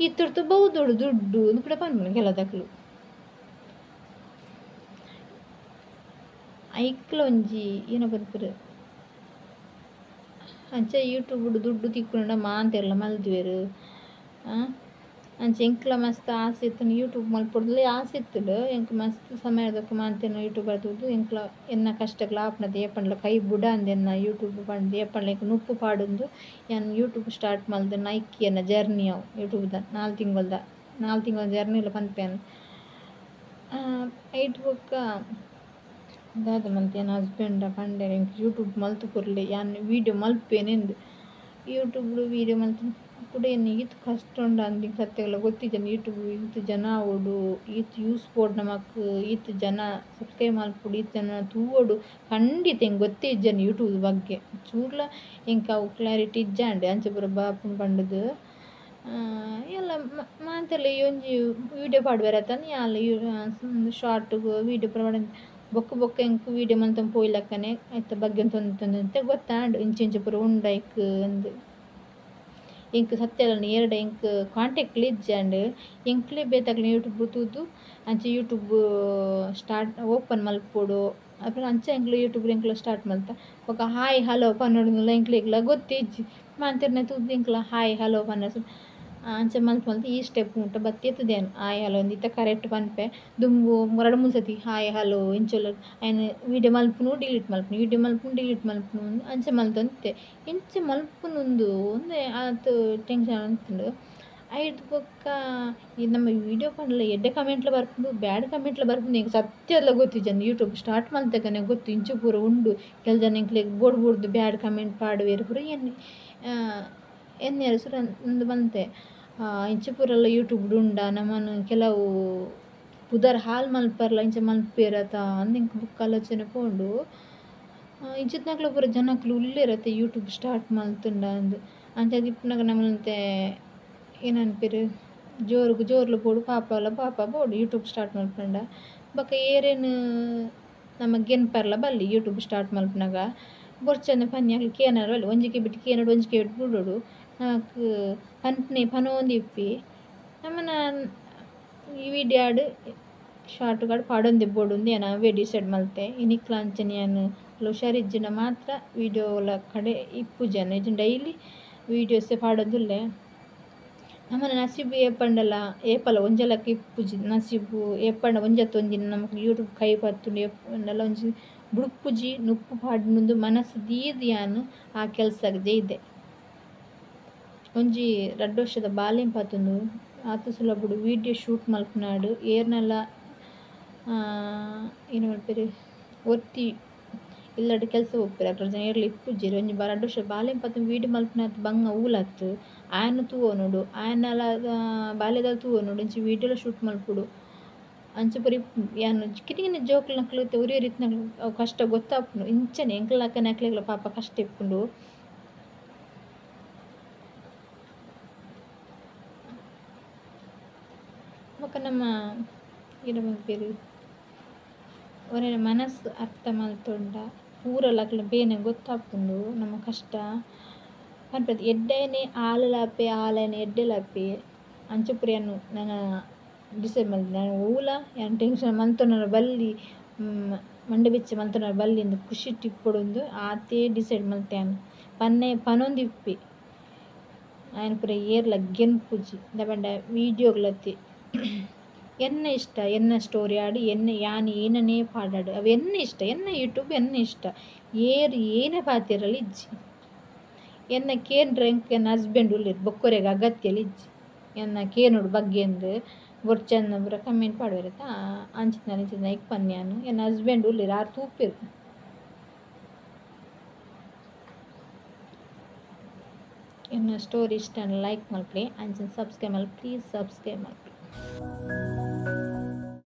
ಇತ್ತೊರ್ತು ಬಹುದೊಡು ದುಡ್ಡು ಇಂದ್ ಕೂಡ ಪನ್ಪುನು ಕೆಲದಕ್ಲು ಐಕ್ಲ ಒಂಜಿ ಏನ ಪನ್ಪೆರ್ ಅಂಚ ಯೂಟ್ಯೂಬ್ ಡ್ ದುಡ್ಡು ತಿಕ್ಕುಂಡ ಮಾತೆರ್ಲ ಮಲ್ದುವೆರ್ ಅಂಚ ಎಂಕ್ಲ ಮಸ್ತ್ ಆಸೆ ಇತ್ತುಂಡು ಯೂಟ್ಯೂಬ್ ಮಲ್ಪೊಡುಂದು ಆಸೆ ಇತ್ತುಂಡು ಎಂಕ್ ಮಸ್ತ್ ಸಮಯದಕ್ಕ ಮಾತೆರ್ನ ಯೂಟ್ಯೂಬರ್ ತೂದು ಎಂಕ್ಲ ಎನ್ನ ಕಷ್ಟಗ್ಲ ಆಪುನದ ಏಪಂಡಲ ಕೈ ಬುಡಂದ್ ಎನ್ನ ಯೂಟ್ಯೂಬ್ ಪಂದ್ ಏಪಂಡಲ ಎಂಕ್ ನುಪ್ಪು ಪಾಡೊಂದು ಯಾನ್ ಯೂಟ್ಯೂಬ್ ಸ್ಟಾರ್ಟ್ ಮಲ್ತ್ ನೈಕ್ ಎನ್ನ ಜರ್ನಿ ಅವು ಯೂಟ್ಯೂಬ್ ದ 4 ತಿಂಗೊಲ್ದ 4 ತಿಂಗೊಲ್ ಜರ್ನಿಲ ಪನ್ಪೆ ಯಾನ್ ಐಟ್ ಬೊಕ್ಕ ದಾದ ಮಲ್ತೆ ಎನ್ನ ಹಸ್ಬೆಂಡ ಪಂಡೆರ್ ಎಂಕ್ ಯೂಟ್ಯೂಬ್ ಮಲ್ತ್ ಕೊರ್ಲೆ ಯಾನ್ ವೀಡಿಯೋ ಮಲ್ಪೇನೆಂದ್ ಯೂಟ್ಯೂಬ್ ಡ್ ವೀಡಿಯೋ ಮಲ್ತ್ ಕೂಡ ಎನ್ನ ಈತ್ ಕಷ್ಟ ಉಂಡು ಅಂದ್ ಎಂಕ್ ಸತ್ಯಗ್ಲ ಗೊತ್ತಿಜ್ಜಂಡ್ ಯೂಟ್ಯೂಬ್ ಈತ್ ಜನ ಆವೊಡು ಈತ್ ಯೂಸ್ ಬೋಡು ನಮಕ್ ಈತ್ ಜನ ಸಬ್ಸ್ಕ್ರೈಬ್ ಮಲ್ಪೊಡು ಈತ್ ಜನ ತೂವೊಡು ಖಂಡಿತ ಎಂಕ್ ಗೊತ್ತೇ ಇಜ್ಜಂಡ್ ಯೂಟ್ಯೂಬ್ ಬಗ್ಗೆ ಚೂರ್ಲ ಎಂಕ್ ಅವು ಕ್ಲಾರಿಟಿ ಇಜ್ಜಾಂಡ್ ಅಂಚ ಪೂರ ಬಾಪುಂಡು ಪಂಡುದು ಎಲ್ಲ ಮಾತೆರ್ಲ ಈ ಒಂಜಿ ವೀಡಿಯೋ ಪಾಡುವೆರ್ ಯಾನ್ಲ ಶಾರ್ಟ್ ಗು ವೀಡಿಯೋ ಪೂರ ಪಾಡೊಂದು ಬೊಕ್ಕ ಬೊಕ್ಕ ಎಂಕ್ ವೀಡಿಯೋ ಮಲ್ತೊಂದು ಪೋಯಿಲಕ್ಕನೆ ಐತ ಬಗ್ಗೆ ಒಂತೆ ಗೊತ್ತಾಂಡ್ ಇಂಚ ಇಂಚ ಪೂರ ಉಂಡು ಐಕ್ ಅಂದ್ ಎಂಕ್ ಸತ್ಯಲ ಏರ್ಡ ಎಂಕ್ ಕಾಂಟ್ಯಾಕ್ಟ್ ಲ ಇಜ್ಜಾಂಡ್ ಎಂಕ್ಲೆ ಬೇತೆಕ್ಲ್ನ ಯೂಟ್ಯೂಬ್ ತೂದು ಅಂಚ ಯೂಟ್ಯೂಬ್ ಸ್ಟಾರ್ಟ್ ಓಪನ್ ಮಲ್ಪೊಡು ಅಪಗ ಅಂಚ ಎಂಕ್ಲ ಯೂಟ್ಯೂಬ್ ಎಂಕ್ಲ ಸ್ಟಾರ್ಟ್ ಮಲ್ತ ಬೊಕ ಹಾಯ್ ಹಲೋ ಪನೊಡುಂದುಲ ಎಂಕ್ಲೆಗ್ಲ ಗೊತ್ತಿಜ್ಜಿ ಮಾತೆರ್ನ ತೂದು ಎಂಕ್ಲ ಹಾಯ್ ಹಲೋ ಪನ್ನ ಅಂಚ ಮಲ್ತ್ ಮಲ್ತ್ ಈ ಸ್ಟೆಪ್ ಮುಟ್ಟ ಬತ್ತಿತ್ತುದು ಯಾನ್ ಹಾಯ್ ಹಲೋ ಇಂದ್ ಇತ್ತೆ ಕರೆಕ್ಟ್ ಪನ್ಪೆ ದುಂಬು ರಡ್ಡ್ ಮೂಜಿ ಸರ್ತಿ ಹಾಯ್ ಹಲೋ ಇಂಚ ಐನ್ ವೀಡಿಯೋ ಮಲ್ಪುನು ಡಿಲೀಟ್ ಮಲ್ಪುನು ವೀಡಿಯೋ ಮಲ್ಪುನು ಡಿಲೀಟ್ ಮಲ್ಪುನು ಅಂಚ ಮಲ್ತೊಂದಿತ್ತೆ ಇಂಚ ಮಲ್ಪುನುಂದು ಉಂದೆ ಆತ್ ಟೆನ್ಷನ್ ಆತುಂಡು ಐರ್ದ್ ಬೊಕ್ಕ ಈ ನಮ್ಮ ವೀಡಿಯೋ ಪಂಡಲ ಎಡ್ಡೆ ಕಮೆಂಟ್ಲ ಬರ್ಪುಂಡು ಬ್ಯಾಡ್ ಕಮೆಂಟ್ಲ ಬರ್ಪುಂಡು ಎಂಕ್ ಸತ್ಯಲ ಗೊತ್ತಿಜ್ಜಂದ್ ಯೂಟ್ಯೂಬ್ ಸ್ಟಾರ್ಟ್ ಮಲ್ತಕನೆ ಗೊತ್ತು ಇಂಚ ಪೂರ ಉಂಡು ಕೆಲವು ಜನ ಎಂಕ್ಲೆಗ್ ಬೋಡು ಬೋಡ್ದು ಬ್ಯಾಡ್ ಕಮೆಂಟ್ ಪಾಡುವೆರ್ ಪೂರ ಎನ್ನಿ ಎನ್ನಿಯೆರೆ ಸುರು ಉಂದು ಮಂತೆ ಇಂಚ ಪೂರೆಲ್ಲ ಯೂಟ್ಯೂಬ್ ಡ್ ಉಂಡಾ ನಮನ್ ಕೆಲವು ಪುದರ್ ಹಾಲ್ ಮಲ್ಪರ್ಲ ಇಂಚ ಮಲ್ಪುವೆರತ ಅಂದ್ ಎಂಕ್ ಬೊಕ್ಕ ಆಲೋಚನೆ ಪೋಂಡು ಇಂಚಿತ್ತಿನಕ್ಲು ಪೂರ ಜನಕ್ಲು ಉಲ್ಲೆರತೆ ಯೂಟ್ಯೂಬ್ ಸ್ಟಾರ್ಟ್ ಮಲ್ತುಂಡ ಅಂದ್ ಅಂಚಾದ್ ಇಪ್ಪುನಗ ನಮನ್ ಒಂತೆ ಏನನ್ಪಿರು ಜೋರುಗು ಜೋರ್ಲು ಬೋಡು ಪಾಪಲ ಪಾಪ ಬೋಡು ಯೂಟ್ಯೂಬ್ ಸ್ಟಾರ್ಟ್ ಮಲ್ಪಂಡ ಬೊಕ ಏರೇನು ನಮ್ಮ ಗೆನ್ಪರ್ಲ ಬಲ್ಲಿ ಯೂಟ್ಯೂಬ್ ಸ್ಟಾರ್ಟ್ ಮಲ್ಪನಾಗ ಬೊರ್ಚಂದ ಪನ್ನಿ ಅಕ್ಲು ಕೇನರ ಬಲ್ಲಿ ಒಂಜಿಕೆ ಬಿಟ್ಟು ಕೇನಡು ಒಂಜಿಕೆ ಬಿಟ್ಟು ಬುಡೋಡು ನಮಕ್ ಪನ್ಪನೆ ಪನೊಂದು ಇಪ್ಪಿ ನಮ್ಮನ ಈ ವಿಡಿಯೋ ಆಡ್ ಶಾರ್ಟ್ ಗಾಡ್ ಪಾಡೊಂದು ಬೋಡು ಯಾನ್ ಅವೇ ಡಿಸೈಡ್ ಮಲ್ತೆ ಇನಿಕ್ಲ ಅಂಚನೆ ಯಾನ್ ಹುಷಾರಿಜ್ಜಿಂಡ ಮಾತ್ರ ವಿಡಿಯೋಲ ಕಡೆ ಇಪ್ಪುಜನ ಇಜ್ಜಿಂಡ ಡೈಲಿ ವೀಡಿಯೋಸೇ ಪಾಡೊಂದುಲ್ಲೆ. ನಮ್ಮನ ನಸೀಬು ಏಪಂಡಲ ಏಪಲ ಒಂಜಲಕ್ಕ ಇಪ್ಪುಜಿ ನಸೀಬು ಏಪಂಡ ಒಂಜತ್ತ ಒಂಜಿ ನಮಕ್ ಯೂಟ್ಯೂಬ್ ಕೈ ಪತ್ತುಂಡು ಏಪಂಡಲ ಒಂಜಿ ಬುಡುಪುಜಿ ನುಪ್ಪು ಪಾಡುಂದು ಮನಸ್ಸು ದೀದ್ ಯಾನ್ ಆ ಕೆಲಸಗ್ ಜೈದೆ. ಒಂಜಿ ರಡ್ಡ್ ವರ್ಷದ ಬಾಲೆನ್ ಪತ್ತುಂಡು ಆತು ಸುಲಭಡು ವೀಡಿಯೋ ಶೂಟ್ ಮಲ್ಪುನಾಡು ಏರ್ನಲ ಏನು ಮಲ್ಪೆರ್ ಒರ್ತಿ ಇಲ್ಲಡ್ ಕೆಲಸ ಪೋಪೆರ್ ಅಕುಲು ಜನ ಏರ್ಲ ಇಪ್ಪುಜೆರ್ ಒಂಜಿ ರಡ್ಡ್ ವರ್ಷ ಬಾಲೆನ್ ಪತ್ತೊಂದು ವೀಡಿಯೋ ಮಲ್ಪುನಾತ್ ಬಂಗ ಊಲತ್ತು ಆಯನ್ ತೂವೊನೊಡು ಆಯನಲ ಬಾಲೆದ ತೂವೊನೊಡು ಇಂಚ ವೀಡಿಯೋಲ ಶೂಟ್ ಮಲ್ಪೊಡು ಅಂಚ ಪೂರ ಯಾನ್ ಕಿನ್ನಿ ಕಿನ್ನಿ ಜೋಕುಲ್ನಕ್ಲು ಒರಿ ಒರಿ ಇತ್ತಿನಕ್ಲು ಅವು ಕಷ್ಟ ಗೊತ್ತಾಪುಂಡು ಇಂಚನೆ ಎಂಕ್ಲಕ್ಕನೆ ಅಕ್ಲೆಗ್ಲ ಪಾಪ ಕಷ್ಟ ಇಪ್ಪುಂಡು. ಬೊಕ ನಮ್ಮ ಏನ ಪನ್ಪೆರ್ ಒರೆನ ಮನಸ್ಸು ಅರ್ಥ ಮಲ್ತೊಂಡ ಪೂರಲ ಅಕ್ಲೆನ ಬೇನೆ ಗೊತ್ತಾಪುಂಡು ನಮ್ಮ ಕಷ್ಟ ಪನ್ಪೆರ್ ಎಡ್ಡೆನೆ ಆಲುಲಾಪೆ ಆಲೆನೆ ಎಡ್ಡೆಲಾಪೆ ಅಂಚ ಪೂರ ಯಾನ್ ನನ ಡಿಸೈಡ್ ಮಲ್ತೆ ಯಾನ್ ಒವುಲ ಯಾನ್ ಟೆನ್ಷನ್ ಮಲ್ತೊನರ ಬಲ್ಲಿ ಮಂಡೆ ಬೆಚ್ಚ ಮಲ್ತೊನರ ಬಲ್ಲಿ ಇಂದ್ ಖುಷಿಟ್ ಇಪ್ಪೊಡುಂದು ಆತೇ ಡಿಸೈಡ್ ಮಲ್ತೆ ಯಾನ್ ಪನ್ನೆ ಪನೊಂದು ಇಪ್ಪೆ ಆಯನ್ ಪೂರ ಏರ್ಲ ಗೆನ್ಪುಜಿ ದಾಯೆ ಪಂಡ ವೀಡಿಯೋಗ್ಲತ್ತಿ ಎನ್ನ ಇಷ್ಟ ಎನ್ನ ಸ್ಟೋರಿ ಆಡ್ ಎನ್ನ ಯಾನ್ ಏನನೇ ಪಾಡಾಡು ಅವು ಎನ್ನ ಇಷ್ಟ ಎನ್ನ ಯೂಟ್ಯೂಬ್ ಎನ್ನ ಇಷ್ಟ ಏರ್ ಏನೇ ಪಾತೆರಲ ಇಜ್ಜಿ ಎನ್ನ ಕೇಂದ್ರ ಎಂಕ್ ಎನ್ನ ಹಸ್ಬೆಂಡ್ ಉಲ್ಲೆರ್ ಬೊಕ್ಕೊರೆಗ್ ಅಗತ್ಯಲ ಇಜ್ಜಿ ಎನ್ನ ಕೇನೋಡು ಬಗ್ಗೆಂದ್ ಬೊರ್ಚಂದ ಪೂರ ಕಮೆಂಟ್ ಪಾಡುವೆರ್ ಅಂಚಿನ ಇಂಚಿನ ಐಕ್ ಪನ್ನೆ ಯಾನ್ ಎನ್ನ ಹಸ್ಬೆಂಡ್ ಉಲ್ಲೆರ್ ಆರ್ ತೂಪೆರ್. ಎನ್ನ ಸ್ಟೋರಿ ಇಷ್ಟ ಲೈಕ್ ಮಲ್ಪಲೆ ಅಂಚನೆ ಸಬ್ಸ್ಕ್ರೈಬ್ ಮಲ್ಪಲೆ ಪ್ಲೀಸ್ ಸಬ್ಸ್ಕ್ರೈಬ್ ಮಲ್ಪಲೆ.